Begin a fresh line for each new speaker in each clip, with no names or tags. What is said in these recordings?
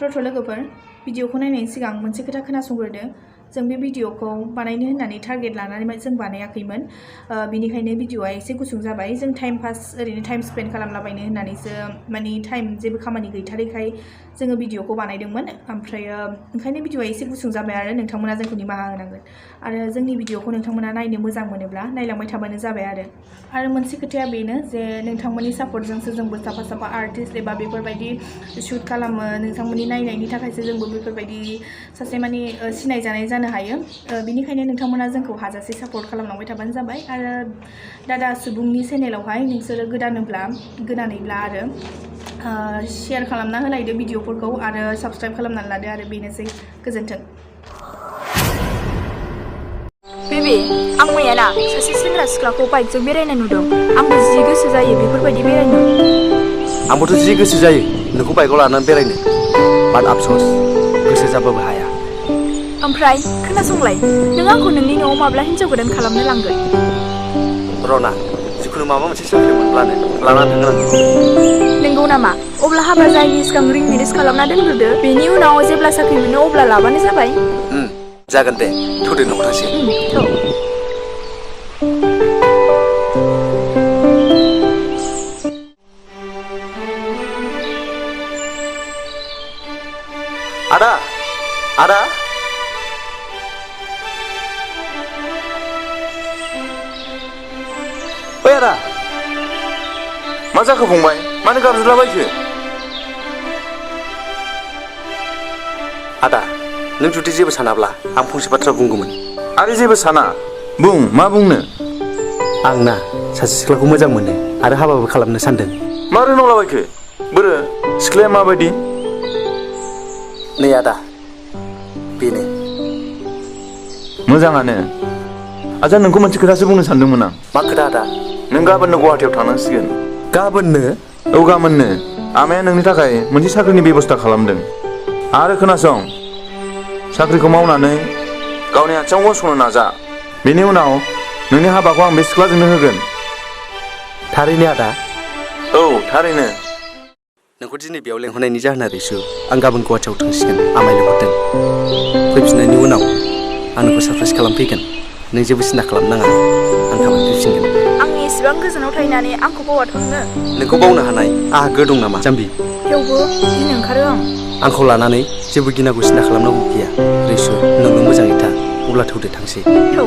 रथ' लोगोफोर भिडिअखौ नायनायनि सिगां मोनसे खोथा खोनासंग्रोदो। जों बे भिडिअखौ बानायनो होननानै टारगेट लानानै जों बानायाखैमोन। बिनिखायनो भिडिअआ एसे गुसुं जाबाय। जों टाइम पास ओरैनो टाइम स्पेन्ड खालामलाबायनो होननानैसो माने टाइम जेबो खामानि गैथारैखाय जोङो भिडिअखौ बानायदोंमोन। ओमफ्रायो ओंखायनो भिडिअआ एसे गुसुं जाबाय आरो नोंथांमोना जोंखौ निमाहा होनांगोन। आरो जोंनि भिडिअखौ नोंथांमोना नायनो मोजां मोनोब्ला नायलांबाय थाबानो जाबाय आरो मोनसे खोथाया बेनो जे नोंथांमोननि सापर्टजोंसो जोंबो साफा साफा आर्टिस्ट एबा बेफोरबायदि शुट खालामो। नोंथांमोननि नायनायनि थाखायसो जोंबो बेफोरबायदि सासे माने सिनायजानाय जानो हायो। बिनिखायनो नोंथांमोना जोंखौ हाजासे सापर्ट खालामलांबाय थाबानो जाबाय। आरो दादा सुबुंनि चेनेलावहाय नोंसोरो गोदानैब्ला आरो शेयार खालामना होलायदो भिडिअफोरखौ आरो साबस्क्राइब खालामनानै लादो आरो बेनोसै। गोजोन्थों।
बेबे आं मैयाना सासे सेंग्रा सिख्लाखौ बाइकजों बेरायनाय नुदों। आंबो जि गोसो जायो बेफोरबायदि बेरायनो।
आंबोथ' जि गोसो जायो नोंखौ बाइकआव लानानै बेरायनो, बाट आफस'स गोसो जाबाबो हाया।
ओमफ्राय खोनासंलाय, नों आंखौ नोंनि न'आव माब्ला हिन्जाव गोदान खालामनो लांगोन?
रना, जिखुनु माबा मोनसे साख्रि मोनब्लानो लानानै थांगोन आं नोंखौ।
नंगौ नामा? अब्ला हाबा जायैनि सिगां रिं मेरेज खालामना दोनग्रोदो। बेनि उनाव जेब्ला साख्रि मोनो अब्ला लाबानो जाबाय।
जागोन दे, थौदो न'आव थांसै।
थौ।
आदा आदा ओइ आदा, मा जाखो फंबाय? मानो गाबज्रिलाबायखो? आदा, नों जुदि जेबो सानाब्ला आं फंसे बाथ्रा बुंगौमोन।
आरो जेबो साना, बुं मा बुंनो?
आं ना सासे सिख्लाखौ मोजां मोनो आरो हाबाबो खालामनो सानदों।
मारै नंलाबायखो? बोरो सिख्लाया माबायदि?
नै आदा, बेनो।
मोजाङानो। आच्छा, नोंखौ मोनसे खोथासो बुंनो सानदोंमोन आं।
मा खोथा आदा?
नों गाबोननो गुवाहाटियाव थांनांसिगोन।
गाबोननो?
औ, गाबोननो। आमाया नोंनि थाखाय मोनसे साख्रिनि बेब'स्था खालामदों। आरो खोनासं, साख्रिखौ मावनानै गावनि आथिङाव गसंनो नाजा। बेनि उनाव नोंनि हाबाखौ आं बे सिख्लाजोंनो होगोन।
थारैनो आदा?
औ, थारैनो।
नोंखौ दिनै बेयाव लेंहरनायनि जाहोना रिसु, आं गाबोन गुवाहाटियाव थांसिगोन। आमाय लिंहरदों। फैफिननायनि उनाव आं नोंखौ सारप्राइज खालामफैगोन। नों जेबो सिन्था खालामनाङा, आं थाबैनो फैफिनगोन।
आंनि एसेबां गोजानाव थाहैनानै आंखौ बावगारथ'नो?
नोंखौ बावनो हानाय आंहा गोहो दं नामा जाम्बि?
थेवबो गिनो ओंखारो आं।
आंखौ लानानै जेबो गिनांगौ सिन्था खालामनांगौ गैया। रिसु, नोंनो मोजाङै था। अब्ला थौदो थांसै।
थौ।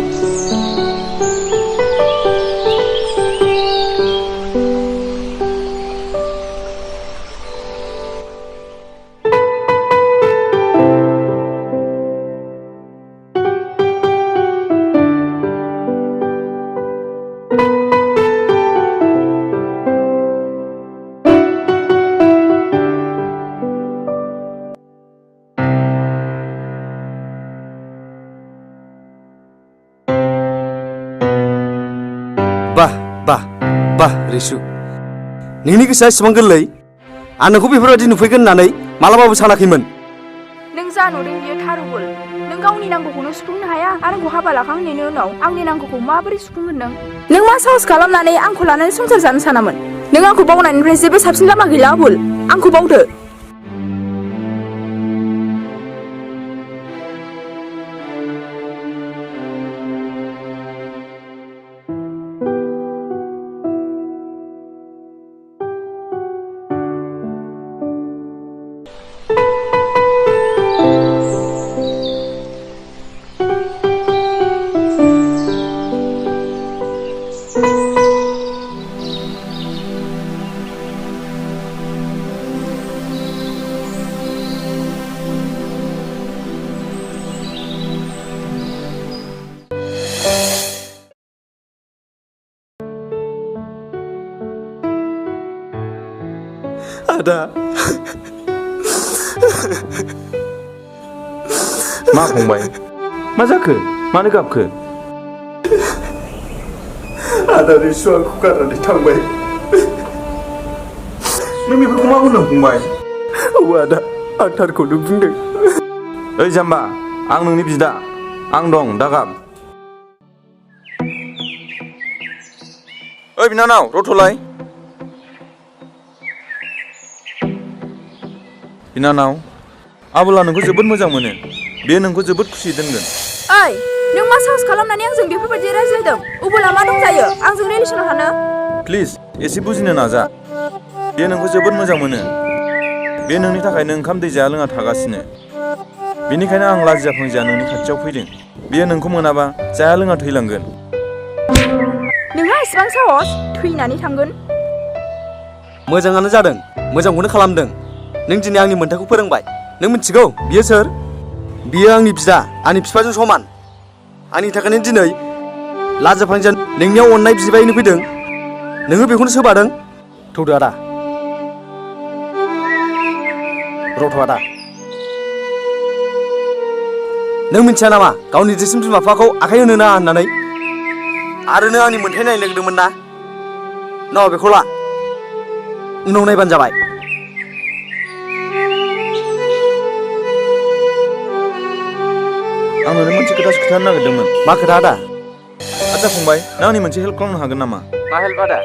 बाह रिसु, नोंनि गोसोआ एसेबां गोरलै। आं नोंखौ बेफोरबायदि नुफैगोन होननानै मालाबाबो सानाखैमोन।
नों जा नुदों बियो थारुबुल। नों गावनि नांगौखौनो सुफुंनो हाया आरो आंखौ हाबा लाखांनायनि उनाव आंनि नांगौखौ माबोरै सुफुंगोन नों? नों मा साहस खालामनानै आंखौ लानानै संसार जानो सानामोन? नों आंखौ बावनायनिफ्राय जेबो साबसिन लामा गैला आबुल। आंखौ बावदो।
आदा,
मा फंबाय? मा जाखो? मानो गाबखो?
आदा रिसुआ आंखौ गारनानै थांबाय।
नों बेफोरखौ मा बुंदों फंबाय?
औ आदा, आं थारखौनो बुंदों।
ओइ जाम्बा, आं नोंनि बिदा। आं दं, दागाब। ओइ बिनानाव, रथ'लाय। बिनानाव, आबोला नोंखौ जोबोद मोजां मोनो बेयो नोंखौ जोबोद खुसि दोनगोन
ओइ नों मा साहस खालामनानै आंजों बेफोरबायदि रायज्लायदों अबोला मा दंजायो आंजों रिलेसनाव थानो
प्लिज एसे बुजिनो नाजा बेयो नोंखौ जोबोद मोजां मोनो बे नोंनि थाखायनो ओंखाम दै जाया लोङा थागासिनो बेनिखायनो आं लाजिया फांजिया नोंनि खाथियाव फैदों बेयो नोंखौ मोनाबा जाया लोङा थैलांगोन
नोंहा एसेबां साहस थैनानै थांगोन
मोजाङानो जादों मोजांखौनो खालामदों नों दिनै आंनि मोन्थायखौ फोरोंबाय नों मिथिगौ बियो सोर बियो आंनि बिदा आंनि बिफाजों समान आंनि थाखायनो दिनै लाजिया फांजिया नोंनियाव अननाय बिबायनो फैदों नोङो बेखौनो सोबादों थौदो आदा रथ' आदा नों मिथिया नामा गावनि देरसिन बिमा बिफाखौ आखाइ होनो नाङा होननानै आरो नों आंनि मोन्थाय नायनो नागिरदोंमोन ना न' बेखौ ला उनाव नायबानो जाबाय
आं नोंनो मोनसे खोथासो खोन्थानो नागिरदोंमोन
मा खोथा आदा
आচ্ছা फंबाय नों आंनि मोनसे हेल्प खालामनो हागोन नामा
मा हेल्प आदा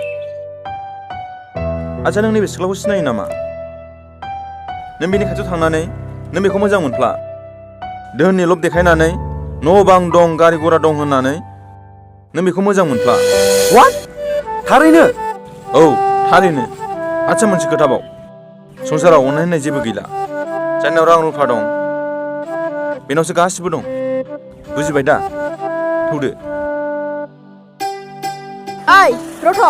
आচ্ছা नों नैबे सिख्लाखौ सिनायो नामा नों बेनि खाथियाव थांनानै नों बेखौ मोजां मोनफ्ला दोहोननि लब देखायनानै न' बां दं गारि गरा दं होननानै नों बेखौ मोजां मोनफ्ला
वाट थारैनो
औ थारैनो आচ্ছা मोनसे खोथाबाव संसाराव अननाय होननाय जेबो गैला जायनाव रां रुफा दं बेनावसो गासिबो दं बुजिबाय दा थौदो
ओइ रथ'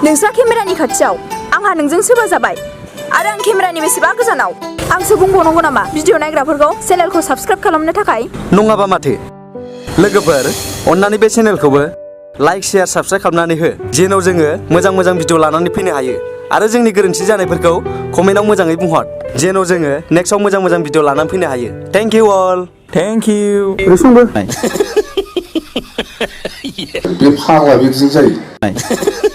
नोंस्रा केमेरानि खाथियाव आंहा नोंजों सोरबा जाबाय आरो आं केमेरानि बेसेबा गोजानाव आंसो बुंबावनांगौ नामा भिडिअ नायग्राफोरखौ चेनेलखौ साबस्क्राइब खालामनो थाखाय
नङाबा माथो लोगोफोर अन्नानै बे चेनेलखौबो लाइक शेयार साबस्क्राइब खालामनानै हो जेन' जोङो मोजां मोजां भिडिअ लानानै फैनो हायो आरो जोंनि गोरोन्थि जानायफोरखौ कमेन्टआव मोजाङै बुंहर जेन' जोङो नेक्स्टआव मोजां मोजां भिडिअ लानानै फैनो हायो thank you all
thank you
बे फाग्ला बिदिजों जायो